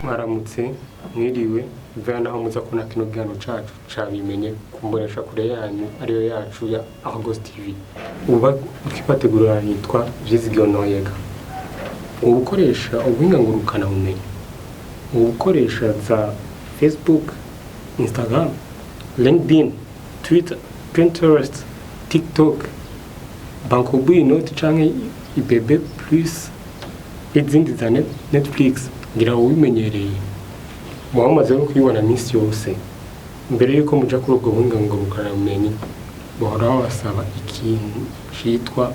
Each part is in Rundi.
Mwaramutse, mwiriwe, bivana naho muza kubona kino gihano cacu cabimenye ku mboneshakure yanyu ariyo yacu ya Argos TV. Uba ukibategurira yitwa Vyizigiro Noyega. Ubukoresha ubuhinga ngurukana bumenyi, ubukoresha za Facebook, Instagram, LinkedIn, Twitter, Pinterest, TikTok, Bankobu Inoti canke IBB Plus n'izindi za Netflix, ngira ubimenyereye muba mumaze no kuyibona minsi yose. Mbere yuko muja kuri ubwo buhinga ngurukanabumenyi, bahora babasaba ikintu citwa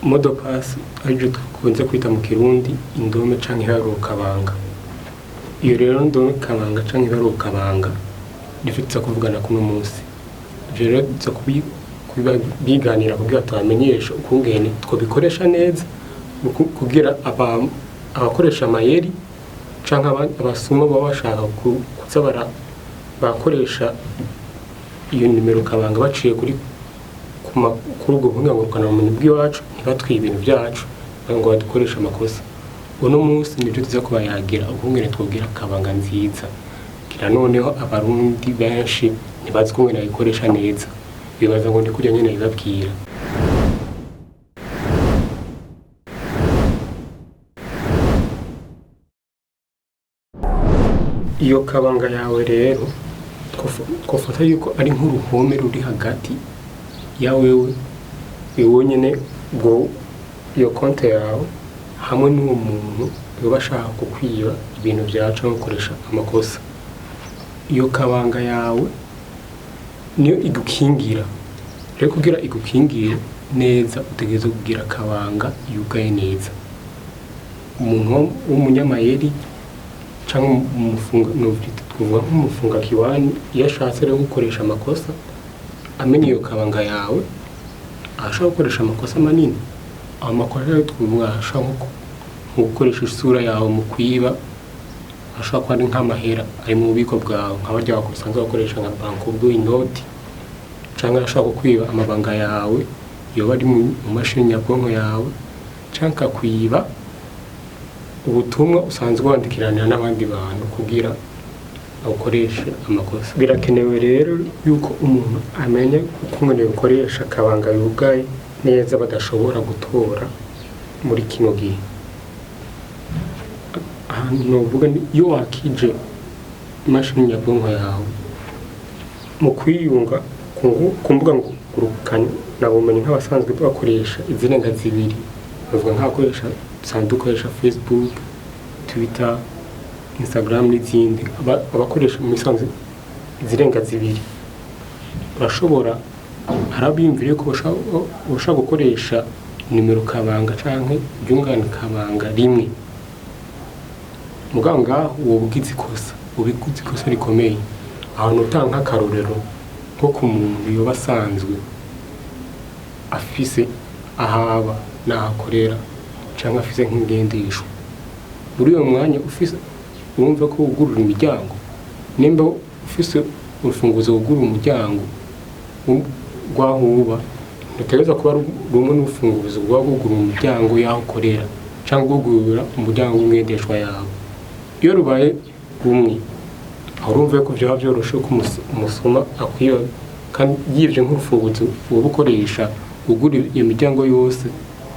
mot de passe, arivyo dukunze kwita mu Kirundi indome canke iharurukabanga. Iyo rero ndome kabanga canke iharurukabanga nivyo tuza kuvugana kuno munsi. Ivyo rero tuza kubiganira kugira tubamenyeshe ukungene twobikoresha neza, kugira abakoresha amayeri canke abasuma baba bashaka kuza bakoresha iyo nimero kabanga baciye kuri ubwo buhinga ngurukanabumenyi bw'iwacu, ntibatwibe ibintu vyacu ngo badukoreshe amakosa. Uno munsi nivyo tuza kubayagira, ukungene twogira kabanga nziza. Kira noneho Abarundi benshi ntibazi ukungene bayikoresha neza, bibaza ngo ni kurya nyene bibabwira. Iyo kabanga yawe rero twofata yuko ari nk'uruhome ruri hagati ya wewe wenyene, ubwo iyo konte yawe hamwe n'uwo muntu yoba ashaka kukwiba ibintu vyawe canke gukoresha amakosa. Iyo kabanga yawe niyo igukingira. Rero kugira igukingire neza, utegerezwa kugira akabanga yugaye neza. Umuntu w'umunyamayeri canke umufunga, twovuga nk'umufunga kiwani, iyo ashatse rero gukoresha amakosa amenye iyo kabanga yawe, arashobora gukoresha amakosa manini. Ayo makosa rero twovuga ashobora nko gukoresha isura yawe mu kwiba, ashobora kuba ari nk'amahera ari mu bubiko bwawe, nka barya basanzwe bakoresha nka Bankobu inoti, canke arashobora kukwiba amabanga yawe yoba ari mu mashini nyabwonko yawe, canke akakwiba ubutumwa usanzwe wandikiranira n'abandi bantu kugira awukoreshe amakosa. Birakenewe rero yuko umuntu amenya ukungene yokoresha akabanga yugaye neza badashobora gutora muri kino gihe. Ahantu novuga ni iyo wakije imashini nyabwonko yawe mu kwiyunga ku mbuga ngurukanabumenyi, nk'abasanzwe bakoresha izirenga zibiri, bavuga nk'abakoresha dusanzwe dukoresha Facebook, Twitter, Instagram n'izindi, abakoresha mu misanzu izirenga zibiri, urashobora harabiyumvira yuko bashobora gukoresha nimero kabanga canke iryungane kabanga rimwe. Mugabo ngaho woba ugize ikosa, woba ugize ikosa rikomeye. Ahantu utanga nk'akarorero nko ku muntu yoba asanzwe afise ahaba n'ahakorera canke afise nk'ingendeshwa, muri uyo mwanya ufise urumva ko wugurura imiryango. Nimba ufise urufunguzo wugurura umuryango rw'aho uba, ntutegerezwa kuba rumwe n'urufunguzo rwa wugurura umuryango y'aho ukorera canke wugurura umuryango w'ingendeshwa yawe. Iyo rubaye rumwe, aho urumva ko vyoba vyoroshe ko umusuma akwiba, kandi yivye nk'urufunguzo woba ukoresha ugura iyo miryango yose,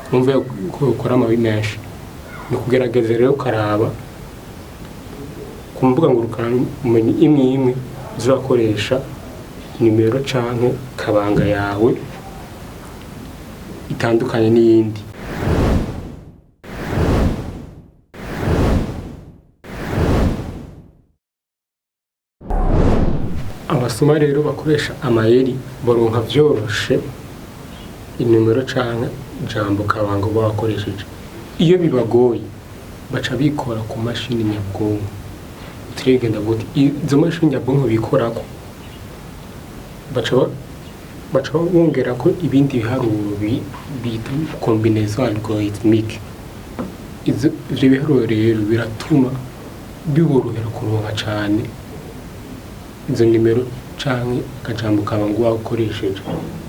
urumva ko ukora amabi menshi. Ni ukugerageza rero ukaraba ku mbuga ngurukanabumenyi imwe imwe uzakoresha nimero canke kabanga yawe itandukanye n'iyindi. Abasuma rero bakoresha amayeri baronka vyoroshe inimero canke ijambo kabanga uba wakoresheje. Iyo bibagoye baca bikora ku mashini nyabwonko. Turigenda gute? Izo mashini nyabwonko bikorako baca bongerako ibindi biharuro bita combinaison algorithmique. Ivyo biharuro rero biratuma biborohera kuronka cane izo nimero canke akajambo kabanga uba wakoresheje.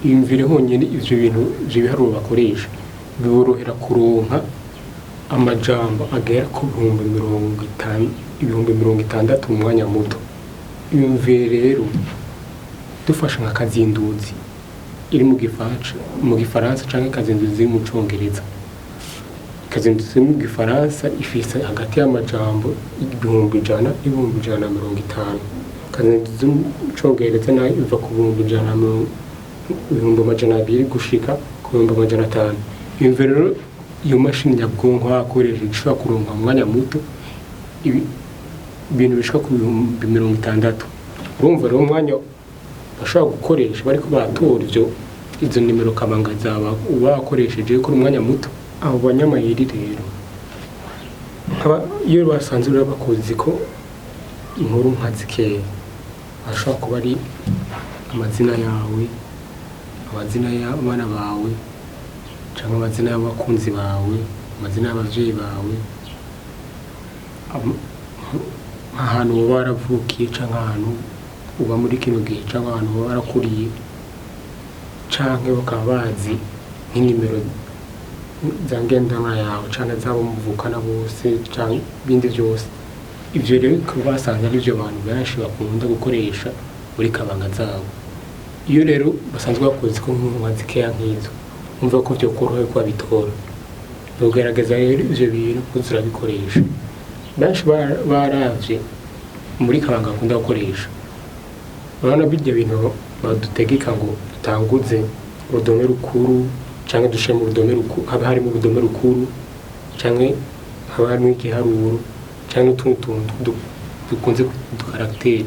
Iyumvire honyene ivyo bintu, ivyo biharuro bakoresha biborohera kuronka Amajambo agera ku 50,000, 60,000 mu mwanya muto. Iyumvire rero dufashe nka kazinduzi iri mu gifaransa canke kazinduzi iri mu Congereza. Kazinduzi iri mu Gifaransa ifise hagati y'amajambo 100,000 n'150,000. Kazinduzi mu Congereza nayo iva ku bihumbi ijana na mirongo, 200,000 gushika ku 500,000. Iyumvire rero iyo mashini nyabwonko hakoresheje ishobora kuronka mu mwanya muto ibintu bishika ku 60,000. Urumva rero umwanya bashobora gukoresha bariko baratora izo nimero kabanga zaba wakoresheje kuri umwanya muto. Abo banyamayeri rero iyo basanze rero bakuzi ko inkuru nka zikeya ashobora kuba ari amazina yawe, amazina y'abana bawe, cyangwa amazina y'abakunzi bawe, amazina y'abavyeyi bawe, ahantu uba waravukiye canke ahantu uba muri kino gihe, canke ahantu uba warakuriye, canke bakaba bazi nk'inimero za ngendanwa yawe canke z'abo muvukana bose, canke ibindi vyose. Ivyo rero bikaba basanze ari byo abantu benshi bakunda gukoresha muri kabanga zabo. Iyo rero basanzwe bakuzi ko nk'inka zikeya nk'izo, umva ko vyokoroha ko babitora. Ugerageza rero ivyo bintu kuza urabikoresha. Benshi baravye muri kabanga bakunda gukoresha, urabona birya bintu badutegeka ngo dutanguze urudome rukuru canke dushire mu rudome rukuru, haba harimo urudome rukuru canke haba harimo igiharuro canke n'utundi tuntu dukunze udukaragiteri.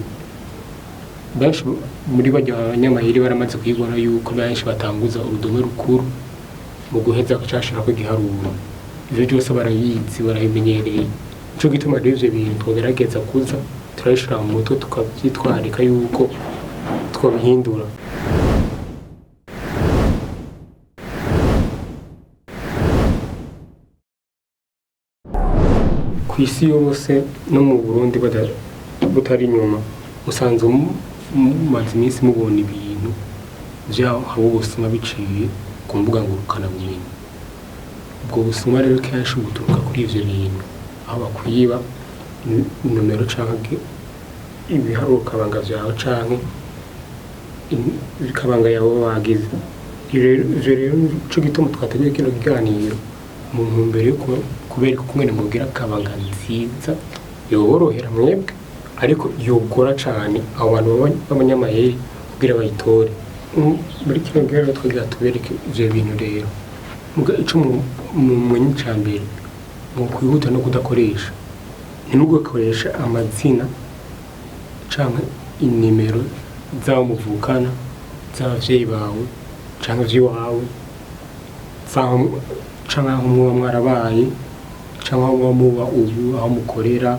Benshi muri barya banyamayeri baramaze kuyibona yuko benshi batanguza urudome rukuru, mu guheza cashirako igiharuro. Ivyo byose barabizi, barabimenyereye. Nico gituma rero ivyo bintu twogerageza kuza turabishira mu mutwe, tukavyitwararika yuko twobihindura. Ku isi yose no mu Burundi butari inyuma, musanzwe mumaze iminsi mubona ibintu vy'aho haba ubusuma biciye ku mbuga ngurukanabumenyi. Ubwo busuma rero kenshi buturuka kuri ivyo bintu, aho bakwiba inomero canke ibiharuro kabanga vyawe canke kabanga yawe bagize. Ivyo rero nico gituma twateguye kino kiganiro mu ntumbero yo kubereka ukungene mugira kabanga nziza yoborohera mwebwe, ariko yogora cane abo bantu b'abanyamayeri kugira bayitore. Muri kino kiganiro twagira tubereke ivyo bintu rero. Muga ico mumenye ica mbere ni ukwihuta no kudakoresha, ntimugakoreshe amazina canke inimero z'abo muvukana, z'abavyeyi bawe canke vy'iwawe, canke aho muba mwarabaye, canke aho muba muba ubu, aho mukorera,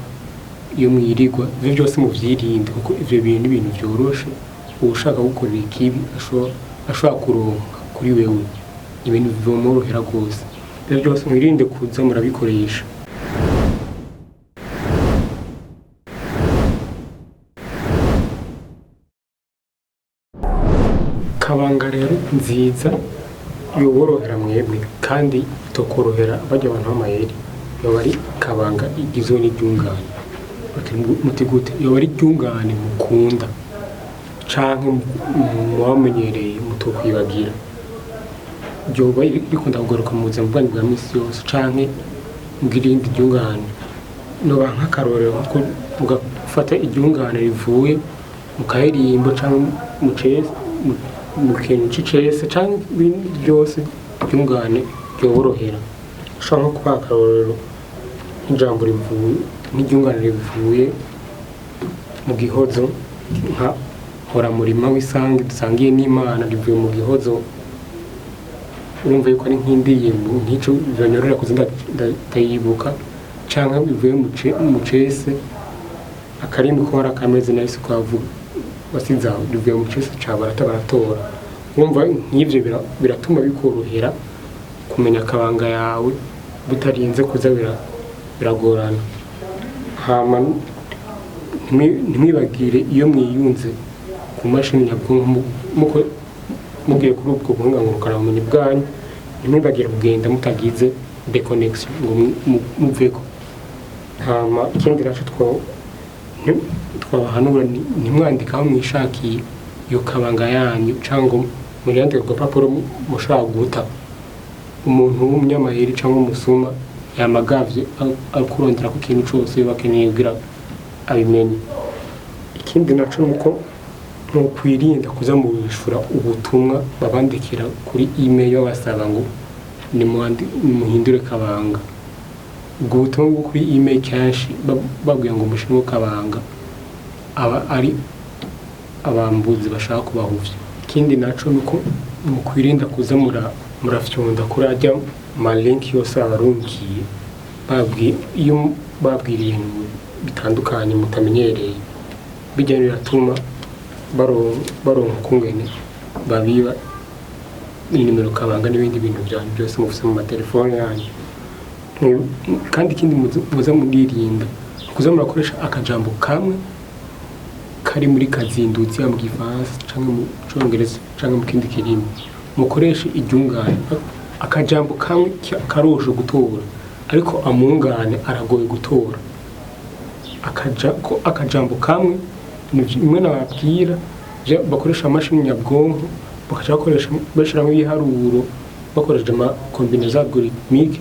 iyo mwirigwa. Ivyo vyose muvyirinde, kuko ivyo bintu ni ibintu vyoroshe uwushaka gukorera ikibi ashobora kuronka kuri wewe, ibintu vyomworohera rwose. Ivyo vyose mwirinde kuza murabikoresha. Kabanga rero nziza yoborohera mwebwe kandi itokorohera barya abantu b'amayeri, yoba ari kabanga igizwe n'iryungane. Muti gute? Yoba ari iryungane mukunda canke mwamenyereye mutokwibagira, ryoba rikunda kugaruka mu buzima bwanyu bwa misi yose, canke mugira irindi ryungane. Noba nk'akarorero nko mugafata iryungane rivuye mu karirimbo canke mu kintu c'icese canke ibindi byose, ryungane ryoborohera. Ushobora nko kubaha akarorero nk'ijambo rivuye, nk'iryungane rivuye mu gihozo, nka hora murima w'isange dusangiye n'Imana, rivuye mu gihozo. Urumva yuko ari nk'indirimbo nk'ico vyonyorera kuza ndayibuka, canke bivuye mu cese akarimbi ko hari akameze nahise kwavuga wasize aho, rivuye mu cese ca barata baratora. Urumva nk'ivyo biratuma bikorohera kumenya akabanga yawe bitarinze kuza biragorana. Hama ntimwibagire iyo mwiyunze ku mashini nyabwonko mugiye kuri ubwo buhinga ngurukanabumenyi bwanyu, ntimwibagire kugenda mutagize déconnexion ngo muveko. Hama ikindi naco twabahanura ntimwandike aho mwishakiye iyo kabanga yanyu, cyangwa muyandike ku gapapuro mushobora guta. Umuntu w'umunyamayeri cyangwa umusuma yamagavye akurondera ku kintu cose bakeneye kugira abimenye. Ikindi naco nuko nukwirinda kuza mubishura ubutumwa babandikira kuri email babasaba ngo nimuhindure kabanga. Ubwo butumwa bwo kuri email kenshi babwiye ngo mushiremo kabanga, aba ari abambuzi bashaka kubahuvya. Ikindi naco nuko mukwirinda kuza murafyonda kuri ajya ma link yose abarungiye babwiye, iyo babwira ibintu bitandukanye mutamenyereye. Bijya biratuma baronka ukungene babiba inimero kabanga n'ibindi bintu byanyu byose mufise mu matelefone yanyu. Kandi ikindi muze muririnda kuza murakoresha akajambo kamwe kari muri kazinduzi, mu Gifaransa canke mu Congereza canke mu kindi kirimi. Mukoreshe iryungane. Akajambo kamwe karoshe gutora, ariko amungane aragoye gutora. Ko akajambo kamwe ni bimwe nababwira, bakoresha amashini nyabwonko, bakaca bakoresha bashiramo ibiharuro bakoresheje ama combinaison algorithmique.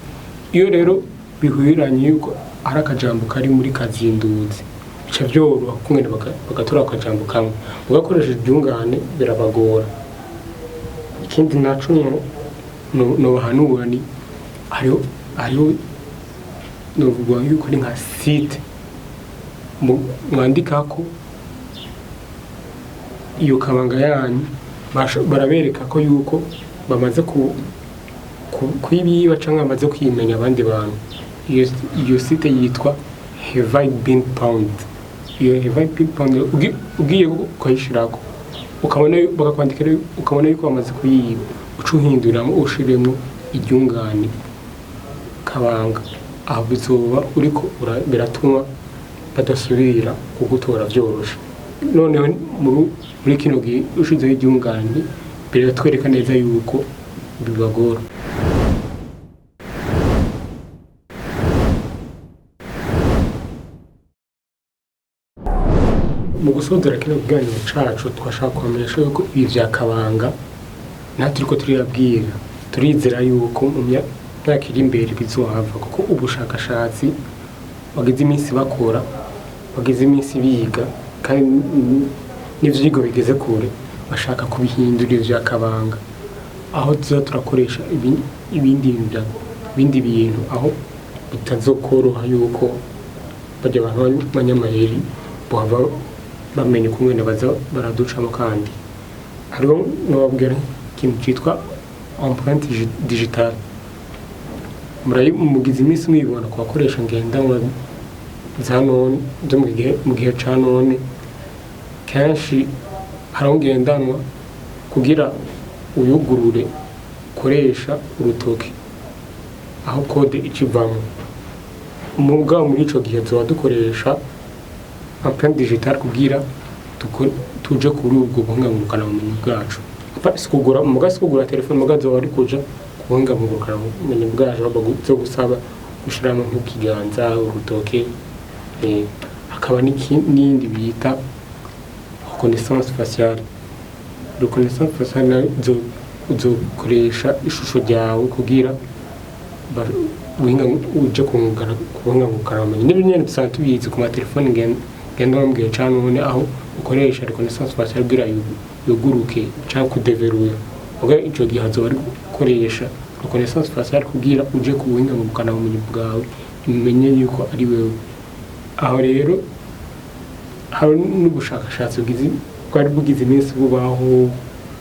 Iyo rero bihuriranye yuko ari akajambo kari muri kazinduzi, bica vyoroha kungene bagatora akajambo kamwe. Ugakoresheje iryungane birabagora. Ikindi naco nobahanura ni hariho novuga yuko ari nka site mwandikako iyo kabanga yanyu, barabereka ko yuko bamaze kuyibiba canke bamaze kuyimenya abandi bantu. Iyo site yitwa Have I Been Pwned. Iyo Have I Been Pwned, ugiye ukayishirako ukabona bakakwandikira, ukabona yuko bamaze kuyiba, uca uhinduramo ushiremo iryungane kabanga. Aho bizoba uriko biratuma badasubira kugutora vyoroshe. Noneho muri kino gihe ushizeho iryungane, biratwereka neza yuko bibagora. Mu gusozera kino kiganiro cacu, twashaka kubamenyesha yuko ibi vya kabanga natwe turiko turiyabwira, turizera yuko mu myaka iri imbere bizohava, kuko ubushakashatsi bagize iminsi bakora, bagize iminsi biga, kandi n'ivyigwa bigeze kure, bashaka kubihindura ivyo vya kabanga, aho tuza turakoresha ibindi bintu, aho bitazokoroha yuko barya abantu b'abanyamayeri bohava bamenya ukungene baza baraducamo. Kandi hariho nobabwira ikintu citwa empreinte digitale. Mugize iminsi muyibona ku bakoresha ngendanwa za none zo mu gihe ca none. Kenshi hariho ngendanwa kugira uyugurure ukoresha urutoki, aho code icivamwo. Mugabo muri ico gihe tuzoba dukoresha empreinte digitale kugira tuje kuri ubwo buhinga ngurukanabumenyi bwacu. Si kugura muga, si kugura telefone muga, zoba ari kuja ku buhinga ngurukanabumenyi bwacu, aho bagusaba gushiramo nk'ikiganza, urutoke, hakaba n'iyindi bita reconnaissance faciale. Reconnaissance faciale nayo uzokoresha ishusho ryawe kugira ubuhinga uje ku buhinga ngurukanabumenyi. N'ibyo nyene dusanzwe tubizi ku matelefone ngendanwa mu gihe ca none, aho ukoresha reconnaissance faciale kugira yuguruke canke kudeveruya. Muga ico gihe hazoba ari gukoresha reconnaissance faciale kugira uje ku buhinga ngurukanabumenyi bwawe, umenye yuko ari wewe. Aho rero hari n'ubushakashatsi bwari bugize iminsi bubaho,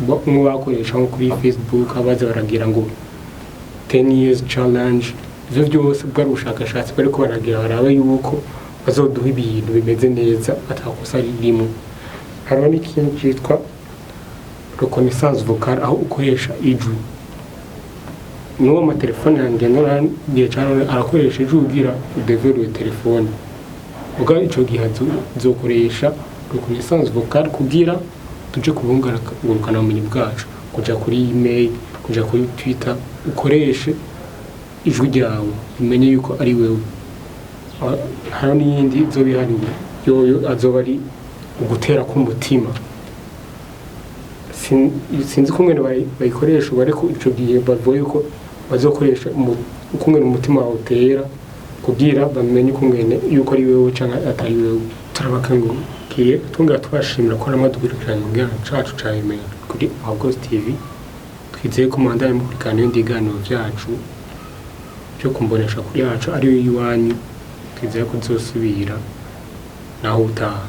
bamwe bakoresha nko kuri Facebook, abaza baragira ngo 10 years challenge. Ivyo vyose bwari ubushakashatsi bariko baragira barabe yuko bazoduha ibintu bimeze neza, atakosa ririmo. Hariho n'ikintu citwa reconnaissance vocale, aho ukoresha ijwi. N'uwo amatelefone yanjye ngendanwa igihe ca none arakoresha ijwi kugira udeveruye telefone. Muga ico gihe uzokoresha reconnaissance vocale kugira tuje ku buhinga ngurukanabumenyi bwacu, kuja kuri email, kuja kuri Twitter, ukoreshe Ijwi ryawe imenye yuko ari wewe. Hariho n'iyindi izoba ihariwe, yoyo azoba ari ugutera k'umutima. Sinzi ukungene bayikoresha ubu, ariko ico gihe bavuga yuko bazokoresha ukungene umutima wawe utera kugira bamenye ukungene yuko ari wewe canke atari wewe. Turabakengurukiye, twongera tubashimira ko namwe dukurikiranye mu kiganiro cacu ca Imenya kuri Argos TV. Twizeye ko mubandanya mukurikirana ibindi biganiro vyacu byo kumbonesha kuri yacu ariyo iwanyu. Twizeye ko tuzosubira naho utaha.